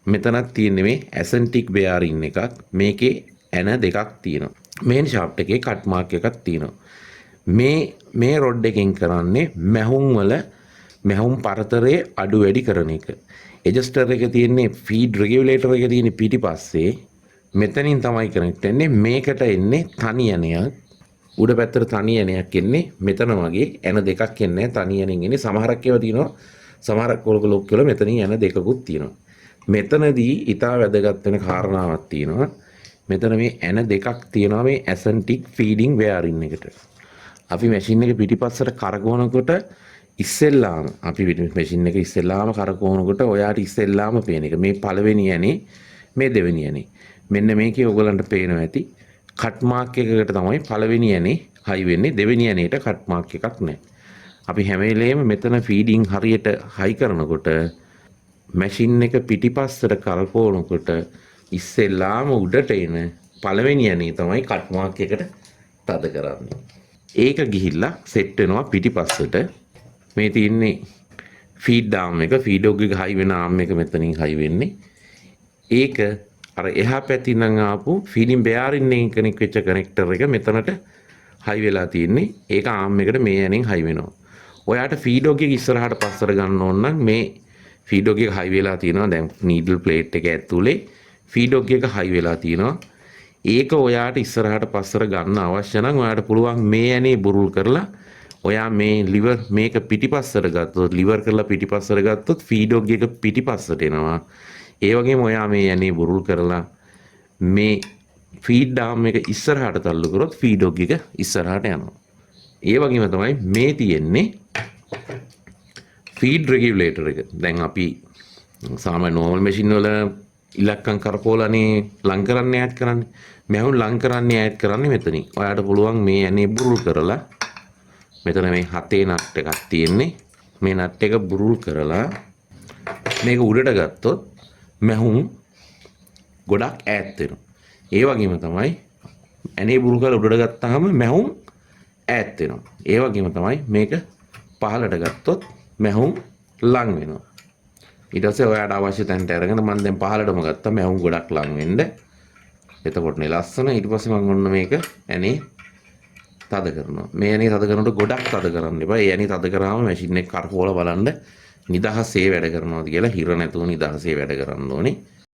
මෙතනත් තියෙන්නේ මේ ඇසෙන්ටික් බෙයාරින් එකක්. මේකේ ඇන දෙකක් තියෙනවා. මේන් ෂාෆ්ට් එකේ කට් මාක් එකක් තියෙනවා. මේ මේ රොඩ් එකෙන් කරන්නේ මැහුම් වල මැහුම් පරතරයේ අඩු වැඩි කරන එක. ඇඩ්ජස්ටර් එක තියෙන්නේ, ෆීඩ් රෙගියුලේටර් එක තියෙන්නේ පිටිපස්සේ. මෙතනින් තමයි කනෙක්ට් වෙන්නේ. මේකට එන්නේ තනි ඇණයක්. උඩ පැත්තට තනි ඇණයක් එන්නේ. මෙතන වගේ ඇන දෙකක් එන්නේ නැහැ. තනි ඇණෙන් එන්නේ. සමහරක් ඒවා තියෙනවා. සමහරක් ලොක් වල මෙතනින් ඇන දෙකකුත් තියෙනවා. මෙතනදී ඉතා වැදගත් වෙන කාරණාවක් තියෙනවා. මෙතන මේ ඇන දෙකක් තියෙනවා මේ ඇසන්ටික් ෆීඩින් බෙයාරින් එකට. අපි මැෂින් එක පිටිපස්සට කරකවනකොට, ඉස්සෙල්ලාම අපි මැෂින් එක ඉස්සෙල්ලාම කරකවනකොට ඔයාට ඉස්සෙල්ලාම පේන එක මේ පළවෙනි ඇනේ, මේ දෙවෙනි ඇනේ. මෙන්න මේකේ ඔයගලන්ට පේනවා ඇති, කට් මාක් එකකට තමයි පළවෙනි ඇනේ හයි වෙන්නේ. දෙවෙනි ඇනේට කට් මාක් එකක් නැහැ. අපි හැම වෙලේම මෙතන ෆීඩින් හරියට හයි කරනකොට, මැෂින් එක පිටිපස්සට කරකවනකොට ඉස්සෙල්ලාම උඩට එන පළවෙනි ඇනේ තමයි කට් මාක් එකට තද කරන්නේ. ඒක ගිහිල්ලා සෙට් වෙනවා පිටිපස්සට. මේ තියෙන්නේ ෆීඩ් ආම් එක. ෆීඩ් හොග් එක හයි වෙන ආම් එක මෙතනින් හයි වෙන්නේ. ඒක අර එහා පැතින් නම් ආපු ෆීඩින් බෙයාරින් එකෙන් කනෙක්ට් වෙච්ච කනෙක්ටර් එක මෙතනට හයි වෙලා තියෙන්නේ. ඒක ආම් එකට මේ ඇනෙන් හයි වෙනවා. ඔයාට ෆීඩ් හොග් එක ඉස්සරහට පස්සට ගන්න ඕන නම් මේ ෆීඩ් හොග් එක හයි වෙලා තියෙනවා. දැන් නීඩල් ප්ලේට් එක ඇතුලේ ෆීඩ් හොග් එක හයි වෙලා තියෙනවා. ඒක ඔයාට ඉස්සරහට පස්සට ගන්න අවශ්‍ය නම් ඔයාට පුළුවන් මේ ඇනේ බුරුල් කරලා ඔයා මේ ලිවර් මේක පිටිපස්සට ගත්තොත්, ලිවර් කරලා පිටිපස්සට ගත්තොත් ෆීඩ් හොග් එක පිටිපස්සට එනවා. ඒ වගේම ඔයා මේ ඇනේ බුරුල් කරලා මේ ෆීඩ් ආම් එක ඉස්සරහට තල්ලු කරොත් ෆීඩ් හොග් එක ඉස්සරහට යනවා. ඒ වගේම තමයි මේ තියෙන්නේ ෆීඩ් රෙගියුලේටර් එක. දැන් අපි සාමාන්‍ය නෝමල් මැෂින් වල ඉලක්කම් කරකෝලානේ ලං කරන්නේ, ඈඩ් කරන්නේ. මැහුම් ලං කරන්නේ, ඈඩ් කරන්නේ මෙතනින්. ඔයාට පුළුවන් මේ ඇනේ බුරුල් කරලා, මෙතන මේ හතේ නට් එකක් තියෙන්නේ. මේ නට් එක බුරුල් කරලා මේක උඩට ගත්තොත් මැහුම් ගොඩක් ඈත් වෙනවා. ඒ වගේම තමයි ඇනේ බුරුල් කරලා උඩට ගත්තාම මැහුම් ඈත් වෙනවා. ඒ වගේම තමයි මේක පහළට ගත්තොත් මැහුම් ලං වෙනවා. ඊට පස්සේ ඔයාට අවශ්‍ය තැනට අරගෙන, මම දැන් පහළටම ගත්තා මැහුම් ගොඩක් ලං වෙන්න. එතකොට නේ ලස්සන. ඊට පස්සේ මම ඔන්න මේක ඇනේ තද කරනවා. මේ ඇනේ තද කරනකොට ගොඩක් තද කරන්න එපා. ඒ ඇනේ තද කරාම මැෂින් එක කරකවලා බලන්න නිදහසේ වැඩ කරනවාද කියලා. හිර නැතුව නිදහසේ වැඩ කරන්න ඕනේ.